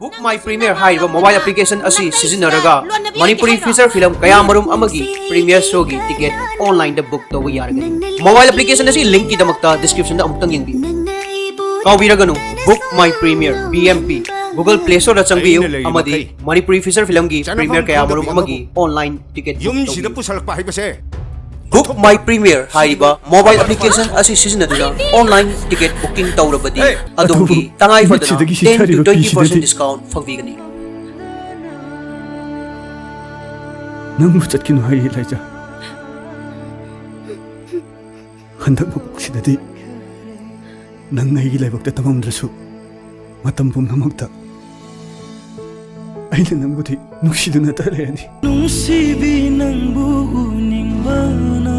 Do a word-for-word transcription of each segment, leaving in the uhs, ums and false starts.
Book My Premiere ꯍꯥꯏꯔꯤꯕ mobile application ꯑꯁꯤ ꯁꯤꯖꯤꯟꯅꯔꯒ ꯃꯅꯤꯄꯨꯔꯤ feature film ꯀꯌꯥꯃꯔꯨꯝ ꯑꯃꯒꯤ premiere showꯒꯤ ticket onlineꯗ book ꯇꯧꯕ ꯌꯥꯔꯒꯅꯤ꯫ Mobile application ꯑꯁꯤ linkꯀꯤꯗꯃꯛꯇ descriptionꯗ ꯑꯃꯨꯛꯇꯪ ꯌꯦꯡꯕꯤꯌꯨ꯫ ꯀꯥꯎꯕꯤꯔꯒꯅꯨ, Book My Premiere, B M P, Google Play Storeꯗ ꯆꯪꯕꯤꯌꯨ ꯑꯃꯗꯤ ꯃꯅꯤꯄꯨꯔꯤ feature filmꯒꯤ premiere ꯀꯌꯥꯃꯔꯨꯝ ꯑꯃꯒꯤ online ticket book ꯇꯧꯕꯤꯌꯨ꯫ ꯄꯨꯁꯜꯂꯛꯄ ꯍꯥꯏꯕꯁꯦ Book My Premiere ꯍꯥꯏꯔꯤꯕ mobile application ꯑꯁꯤ ꯁꯤꯖꯤꯟꯅꯗꯨꯅ online ticket booking ꯇꯧꯔꯕꯗꯤ ꯑꯗꯣꯝꯒꯤ ꯇꯉꯥꯏ ꯐꯗꯅ ten to twenty percent discount ꯐꯪꯕꯤꯒꯅꯤ꯫ ꯅꯪꯕꯨ ꯆꯠꯈꯤꯅꯨ ꯍꯥꯏꯌꯦ ꯂꯥꯏꯖꯥ꯫ ꯍꯟꯗꯛ ꯃꯄꯣꯛꯁꯤꯗꯗꯤ ꯅꯪ ꯑꯩꯒꯤ ꯂꯥꯏꯕꯛꯇ ꯇꯝꯃꯝꯗ꯭ꯔꯁꯨ, ꯃꯇꯝ ꯄꯨꯝꯅꯃꯛꯇ ꯑꯩꯅ ꯅꯪꯕꯨꯗꯤ ꯅꯨꯡꯁꯤꯗꯨꯅꯇ ꯂꯩꯔꯅꯤ꯫ ꯅꯨꯡꯁꯤꯕꯤ ꯅꯪꯕꯨ ꯎꯅꯤꯡꯕꯅ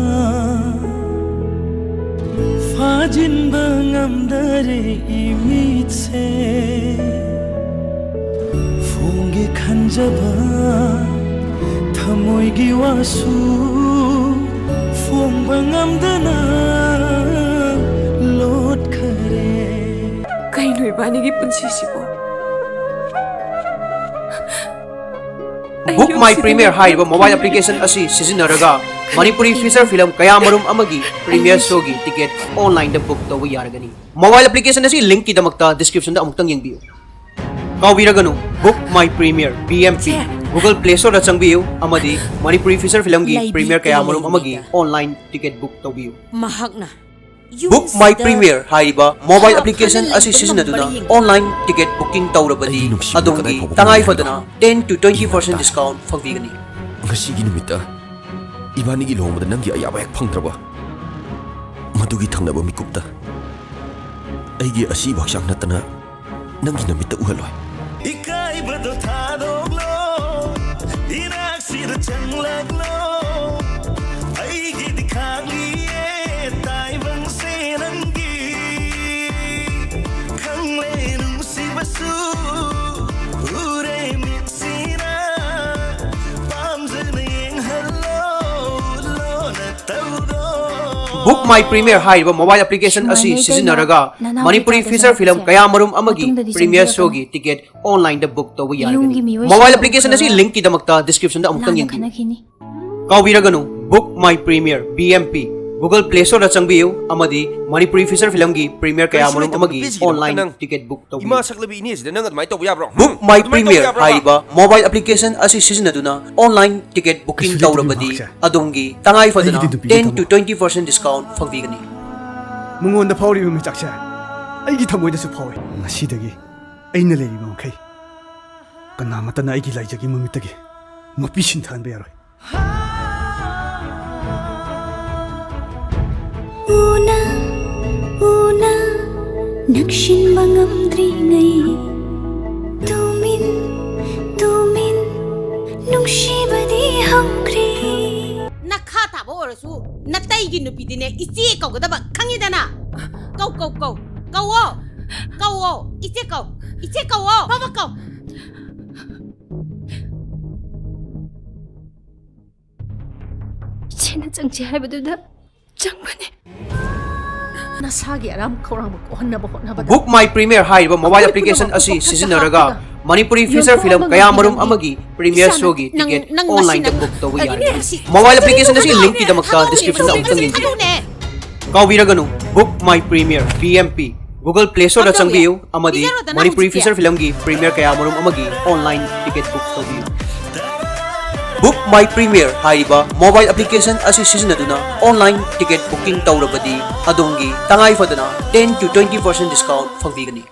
ꯐꯥꯖꯤꯟꯕ ꯉꯝꯗꯔꯦ ꯏꯃꯤꯠꯁꯦ꯫ ꯐꯣꯡꯒꯦ ꯈꯟꯖꯕ ꯊꯃꯣꯏꯒꯤ ꯋꯥꯁꯨ ꯐꯣꯡꯕ ꯉꯝꯗꯅ ꯂꯣꯠꯈꯔꯦ꯫ ꯀꯩꯅꯣ ꯏꯕꯥꯅꯤꯒꯤ ꯄꯨꯟꯁꯤꯁꯤꯕꯣ? Book My Premiere ꯍꯥꯏꯔꯤꯕ mobile application ꯑꯁꯤ ꯁꯤꯖꯤꯟꯅꯔꯒ ꯃꯅꯤꯄꯨꯔꯤ feature film ꯀꯌꯥꯃꯔꯨꯝ ꯑꯃꯒꯤ premiere showꯒꯤ ticket onlineꯗ book ꯇꯧꯕ ꯌꯥꯔꯒꯅꯤ꯫ Mobile application ꯑꯁꯤ linkꯀꯤꯗꯃꯛꯇ descriptionꯗ ꯑꯃꯨꯛꯇꯪ ꯌꯦꯡꯕꯤꯌꯨ꯫ ꯀꯥꯎꯕꯤꯔꯒꯅꯨ, Book My Premiere, B M P, Google Play Storeꯗ ꯆꯪꯕꯤꯌꯨ ꯑꯃꯗꯤ ꯃꯅꯤꯄꯨꯔꯤ feature filmꯒꯤ premiere ꯀꯌꯥꯃꯔꯨꯝ ꯑꯃꯒꯤ online ticket book ꯇꯧꯕꯤꯌꯨ꯫ ꯃꯍꯥꯛꯅ Book My Premiere ꯍꯥꯏꯔꯤꯕ mobile application ꯑꯁꯤ ꯁꯤꯖꯤꯟꯅꯗꯨꯅ online ticket booking ꯇꯧꯔꯕꯗꯤ ꯑꯗꯣꯝꯒꯤ ꯇꯉꯥꯏ ꯐꯗꯅ ten to twenty percent discount ꯐꯪꯕꯤꯒꯅꯤ꯫ ꯉꯁꯤꯒꯤ ꯅꯨꯃꯤꯠꯇ ꯏꯕꯥꯅꯤꯒꯤ ꯂꯨꯍꯣꯡꯕꯗ ꯅꯪꯒꯤ ꯑꯌꯥꯕ ꯍꯦꯛ ꯐꯪꯗ꯭ꯔꯕ, ꯃꯗꯨꯒꯤ ꯊꯪꯅꯕ ꯃꯤꯀꯨꯞꯇ ꯑꯩꯒꯤ ꯑꯁꯤꯕ ꯍꯛꯆꯥꯡ ꯅꯠꯇꯅ ꯅꯪꯒꯤ ꯅꯃꯤꯠꯇ ꯎꯍꯜꯂꯣꯏ꯫ ꯏꯀꯥꯏꯕꯗꯣ ꯊꯥꯗꯣꯛꯂꯣ, ꯏꯅꯥꯛꯁꯤꯗ ꯆꯪꯂꯛꯂꯣ꯫ ꯑꯩꯒꯤꯗꯤ ꯈꯥꯡꯂꯤꯌꯦ ꯇꯥꯏꯕꯪꯁꯦ ꯅꯪꯒꯤ꯫ ꯈꯪꯂꯦ ꯅꯨꯡꯁꯤꯕꯁꯨ ꯎꯔꯦ ꯃꯤꯠꯁꯤꯅ꯫ ꯄꯥꯝꯖꯅ ꯌꯦꯡꯍꯜꯂꯣ ꯂꯣꯟꯅ ꯇꯧꯔꯣ꯫ Book My Premiere ꯍꯥꯏꯔꯤꯕ mobile application ꯑꯁꯤ ꯁꯤꯖꯤꯟꯅꯔꯒ ꯃꯅꯤꯄꯨꯔꯤ feature film ꯀꯌꯥ ꯃꯔꯨꯝ ꯑꯃꯒꯤ premiere showꯒꯤ ticket online ꯗ book ꯇꯧꯕ ꯌꯥꯔꯒꯅꯤ꯫ Mobile application ꯑꯁꯤ link ꯀꯤꯗꯃꯛꯇ description ꯗ ꯑꯃꯨꯛꯇꯪ ꯌꯦꯡꯕꯤꯌꯨ꯫ ꯀꯥꯎꯕꯤꯔꯒꯅꯨ, Book My Premiere, B M P, Google Play Store ꯗ ꯆꯪꯕꯤꯌꯨ ꯑꯃꯗꯤ ꯃꯅꯤꯄꯨꯔꯤ feature film ꯒꯤ premiere ꯀꯌꯥ ꯃꯔꯨꯝ ꯑꯃꯒꯤ online ticket book ꯇꯧꯕꯤꯌꯨ꯫ ꯏꯃꯥ ꯁꯛꯂꯕꯤ ꯏꯅꯦꯁꯤꯗ ꯅꯪ ꯑꯗꯨꯃꯥꯏꯅ ꯇꯧꯕ ꯌꯥꯕ꯭ꯔꯣ? Book My Premiere ꯍꯥꯏꯔꯤꯕ mobile application ꯑꯁꯤ ꯁꯤꯖꯤꯟꯅꯗꯨꯅ online ticket booking ꯇꯧꯔꯕꯗꯤ ꯑꯗꯣꯝꯒꯤ ꯇꯉꯥꯏ ꯐꯗꯅ ten to twenty percent discount ꯐꯪꯕꯤꯒꯅꯤ꯫ ꯃꯉꯣꯟꯗ ꯐꯥꯎꯔꯤꯕ ꯃꯩꯆꯥꯛꯁꯦ ꯑꯩꯒꯤ ꯊꯃꯣꯏꯗꯁꯨ ꯐꯥꯎꯏ꯫ ꯉꯁꯤꯗꯒꯤ ꯑꯩꯅ ꯂꯩꯔꯤꯕ ꯃꯈꯩ ꯀꯅꯥꯃꯠꯇꯅ ꯑꯩꯒꯤ ꯂꯥꯏꯖꯒꯤ ꯃꯃꯤꯠꯇꯒꯤ ꯃꯄꯤ ꯁꯤꯟꯊꯍꯟꯕ ꯌꯥꯔꯣꯏ꯫ ꯎꯅ ꯎꯅ ꯅꯛꯁꯤꯟꯕ ꯉꯝꯗ꯭ꯔꯤꯉꯩ ꯇꯨꯃꯤꯟ ꯇꯨꯃꯤꯟ ꯅꯨꯡꯁꯤꯕꯗꯤ ꯍꯧꯈ꯭ꯔꯦ꯫ ꯅꯈꯥ ꯊꯥꯕ ꯑꯣꯏꯔꯁꯨ ꯅꯇꯩꯒꯤ ꯅꯨꯄꯤꯗꯤꯅꯦ ꯏꯆꯦ ꯀꯧꯒꯗꯕ ꯈꯪꯉꯤꯗꯅ? ꯀꯧ ꯀꯧ ꯀꯧ ꯀꯧꯋꯣ ꯀꯧꯋꯣ ꯏꯆꯦ ꯀꯧ ꯏꯆꯦ ꯀꯧꯋꯣ ꯕꯕꯥ ꯀꯧ꯫ ꯏꯆꯦꯅ ꯆꯪꯁꯦ ꯍꯥꯏꯕꯗꯨꯗ ꯆꯪꯕꯅꯦ꯫ ꯅꯁꯥꯒꯤ ꯑꯔꯥꯝ ꯈꯧꯔꯥꯡꯕ ꯀꯣꯛꯍꯟꯅꯕ ꯍꯣꯠꯅꯕꯗ Book My Premiere ꯍꯥꯏꯔꯤꯕ mobile application ꯑꯁꯤ ꯁꯤꯖꯤꯟꯅꯔꯒ ꯃꯅꯤꯄꯨꯔꯤ feature film ꯀꯌꯥ ꯃꯔꯨꯝ ꯑꯃꯒꯤ premiere showꯒꯤ ticket online ꯗ book ꯇꯧꯕ ꯌꯥꯔꯒꯅꯤ꯫ Mobile application ꯑꯁꯤ link ꯀꯤꯗꯃꯛꯇ description ꯗ ꯑꯃꯨꯛꯇꯪ ꯌꯦꯡꯕꯤꯌꯨ꯫ ꯀꯥꯎꯕꯤꯔꯒꯅꯨ, Book My Premiere, B M P, Google Play Store ꯗ ꯆꯪꯕꯤꯌꯨ ꯑꯃꯗꯤ ꯃꯅꯤꯄꯨꯔꯤ feature film ꯒꯤ premiere ꯀꯌꯥ ꯃꯔꯨꯝ ꯑꯃꯒꯤ online ticket book ꯇꯧꯕꯤꯌꯨ꯫ Book My Premiere ꯍꯥꯏꯔꯤꯕ mobile application ꯑꯁꯤ ꯁꯤꯖꯤꯟꯅꯗꯨꯅ online ticket booking ꯇꯧꯔꯕꯗꯤ ꯑꯗꯣꯝꯒꯤ ꯇꯉꯥꯏ ꯐꯗꯅ ten to twenty percent discount ꯐꯪꯕꯤꯒꯅꯤ꯫